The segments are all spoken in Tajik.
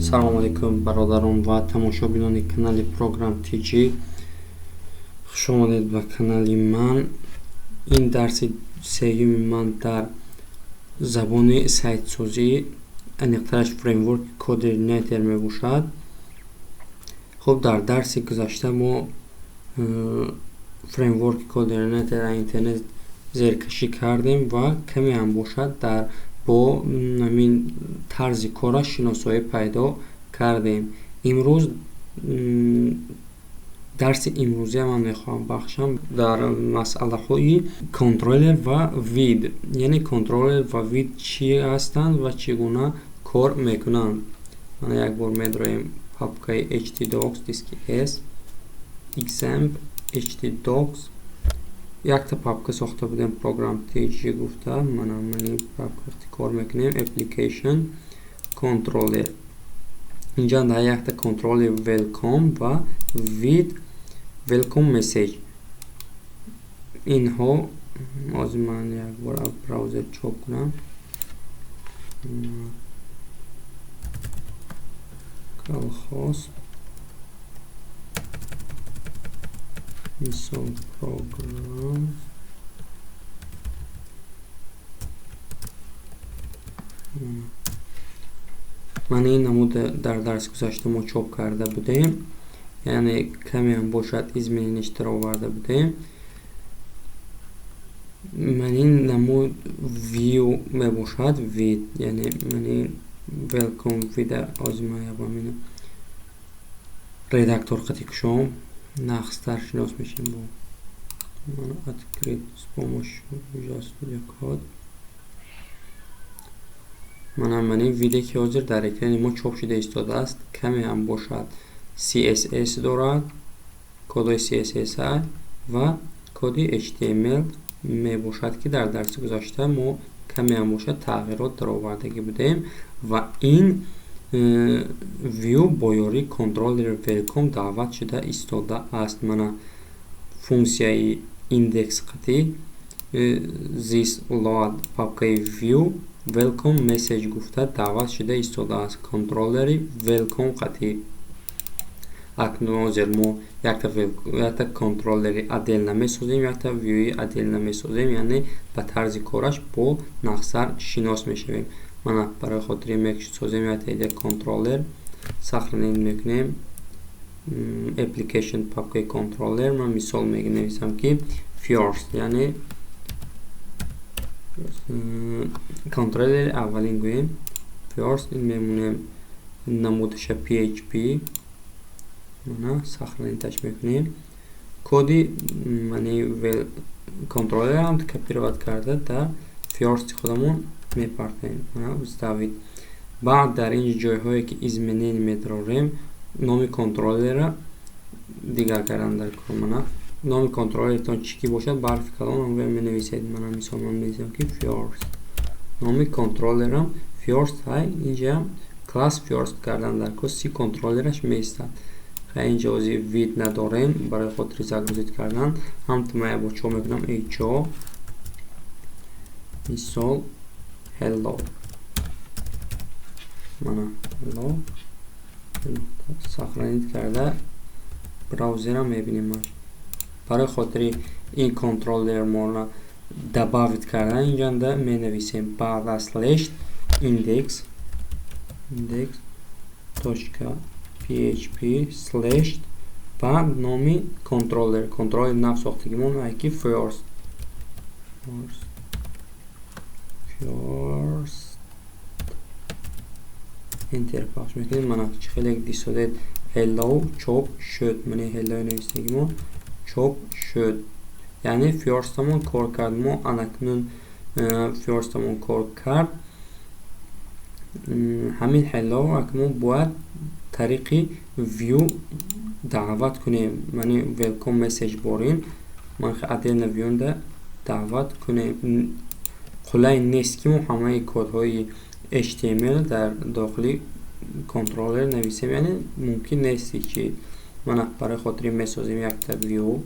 Салому алайкум, бародарон ва тамошобинони канали Программ TG. Хуш омадед ба канали ман. Ин дарси сеюми ман дар забони сайтсозӣ, аниқтараш фреймворки CodeIgniter мебошад. Хуб, дар дарси гузашта мо фреймворки CodeIgniter интернет зеркашӣ кардем ва каме ҳам бошад дар бо ҳамин тарзи кораш шиносоӣ пайдо кардем. Имрӯз дарси имрӯзия ман мехоҳам бахшам дар масъалаҳои контроллер ва вид, яъне контроллер ва вид чӣ ҳастанд ва чӣ гуна кор мекунанд. Мана, як бор медроем папкаи htdocs, диски S, xampp, htdocs. Якта папка сохта будем, Program TG гуфта. Мана, мани папка вақти кор мекунем, application, controller. Инҷа дар якта контроллер welcome ва with welcome message. Инҳо ҳозир ман як бор браузер чоп кунам. Localhost, мисол, программ. Мана, ин намуд дар дарси гузашта мо чоп карда будем, яъне камеам бошад изменение дароварда будем. Ман ин намуд view мебошад, вид, яъне ман ин welcome вида. Ҳозир ман ябам ина редактор қати кушом, нағзтар шинос мешем бо. Открыть с помощью Visual Studio Code. Мана, ман ин виде, ки ҳозир дар экрани мо чоп шуда истодааст, каме ҳам бошад CSS дорад, кодҳои CSS ва коди HTML мебошад, ки дар дарси гузашта мо каме ҳам бошад тағйирот даровардагӣ будем. Ва ин view бо ёрии контроллери welcome даъват шуда истодааст. Мана, функсияи индекс қатӣ this load папкаи view welcome message гуфта даъват шуда истодааст контроллери welcome қатӣ. Акнун ҳозир мо якта контроллери отдельно месозем, якта view отдельно месозем, яъне ба тарзи кораш бо нағзтар шинос мешавем. Мана, барои хотири месозем якта ида контроллер, сохранить мекунем, application, папкаи контроллер. Ман мисол менависам, ки first, яъне контроллери аввалин гӯем, first. Ин мемонем намудаша php. Мана, сохранить мекунем. Коди мани контроллерам копировать карда дар first худамон мепартоем. Вставить. Баъд дар ин ҷойҳое, ки изменение медорем, номи контроллера дигар кардан дар кор. Мана, номи контроллертон чӣ ки бошад, ба ҳарфи калон онро менависед. Мана, мисол, ман менависам, ки first, номи контроллерам first ҳай. Инҷа класс first кардан дар кор, си контроллераш меистад. Хай, инҷа ҳозир вид надорем. Барои хотири загрузить кардан ҳамту ман якбор чоп мекунам, echo, мисол, hello. Мана, hello. Сохранить карда браузерам мебинем. Барои хотири ин контроллер моро добавить кардан инҷанда менависем баъд аз слеш index точка php слеш, баъд номи контроллер, контроллери нав сохтагимон, ки first. Enter пахш мекунем. Мана, чӣ хеле дисодед, hello чоп шуд. Мани hello навистагимон чоп шуд, яъне first-амон кор кард. Мо анакнун first-амон кор кард. Ҳамин hello акнун бояд тариқи view даъват кунем. Мани welcome message борин ман отдельно view даъват кунем. Қулай нест, ки мо ҳамаи кодҳои HTML дар дохили контроллер нависем, яъне мумкин нест ки. Мана, барои хотири месозем якта view,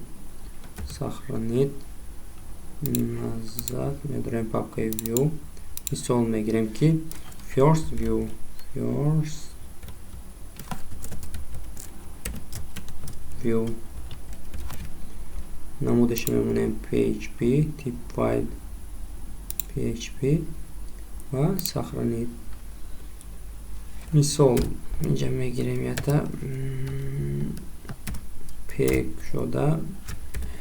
сохранить, назад медорем, папкаи view. Мисол мегирем, ки first view, first. View намудашо мемонем PHP, тип файл PHP ва сохранить. Мисол, инҷа мегирем ята p шуда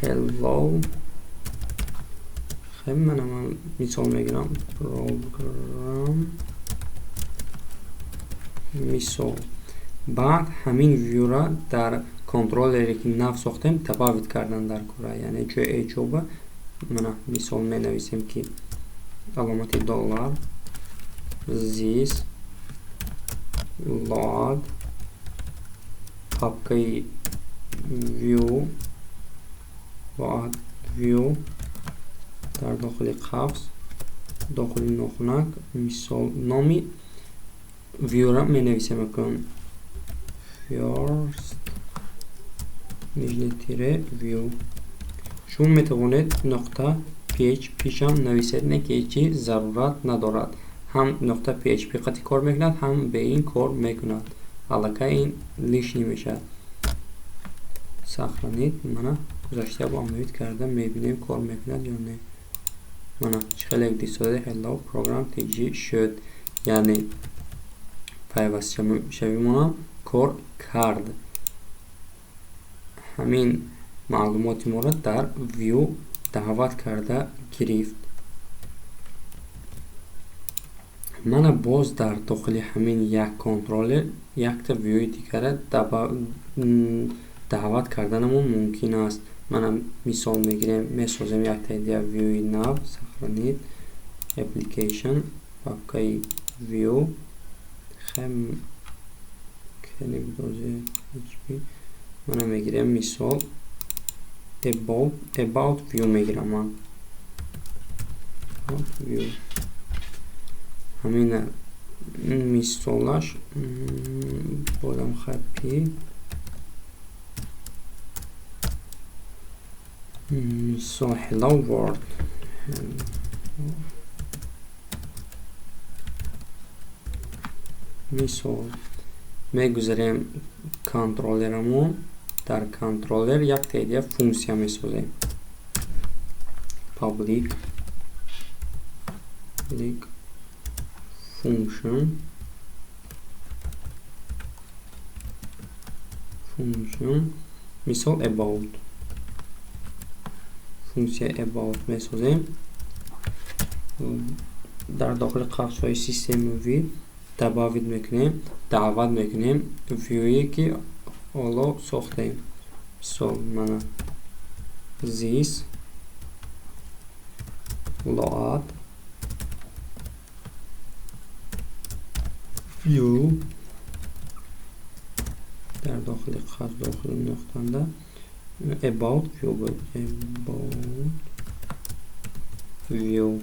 hello. Хеб, мана ман мисол мегирам program мисол. Баъд ҳамин view-ра дар контроллере, ки нав сохтем, добавить кардан дар кора, яъне ҷои h мана мисол менависем, ки аломати доллар this load папкаи view, load view, дар дохили қавс, дохили нохунак, мисол, номи view-ра менависем акун first нижний тире view. Шумо метавонед нуқта php шам нависед, не ки ҳеҷ зарурат надорад. Ҳам нуқта php қати кор мекунад, ҳам бе ин кор мекунад. Аллакай ин лишний мешавад. Сохранить. Мана, гузашта бо обновить карда мебинем, кор мекунад ё не. Мана, чӣ хеле дистода hello program tg шуд, яъне пайвастшавимонам кор кард. Ҳамин маълумоти моро дар view даъват карда гирифт. Мана, боз дар дохили ҳамин як контроллер якта view-и дигара даъват карданамон мумкин аст. Мана, мисол мегирем, месозем якта дигар view-и нав. Сохранить, application, папкаи view. Хем php. Мана, мегирем мисол about view мегирам ман, about view. Ҳамина мисолаш бодам хапи мисол hello world. Мисол, мегузарем контроллерамон. Дар контроллер якта идея функсия месозем, public function, мисол, about. Функсия about месозем. Дар дохили қавсҳои системи v добавить мекунем, даъват мекунем view-е, ки ҳоло сохтем. Мисол, мана this load view, дар дохили қавс, дохили нуқтанда about view буд, about view.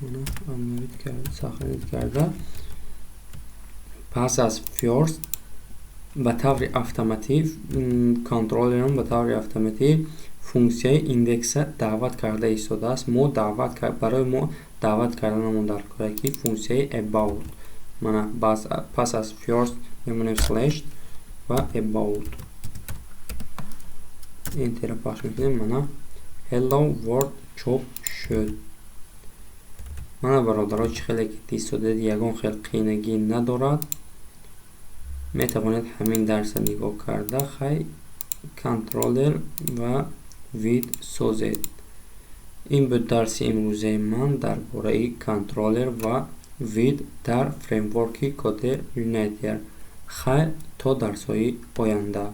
Мана, обновить карда, сохранить карда. Пас аз first ба таври автоматӣ контроллерон ба таври автоматӣ функсияи индекса даъват карда истодааст. Мо даъват, барои мо даъват карданамон дар кора ки функсияи about. Мана, пас аз first мемонем slash ва about, enter пахш мекунем. Мана, hello world чоп шуд. Мана, бародаро, чӣ хеле ки дистодед, ягон хел қийнагӣ надорад. Метавонед ҳамин дарса нигоҳ карда, хай, контроллер ва вид созед. Ин буд дарси имрӯзаи ман дар бораи контроллер ва вид дар фреймворки CodeIgniter. Хайр, то дарсҳои оянда.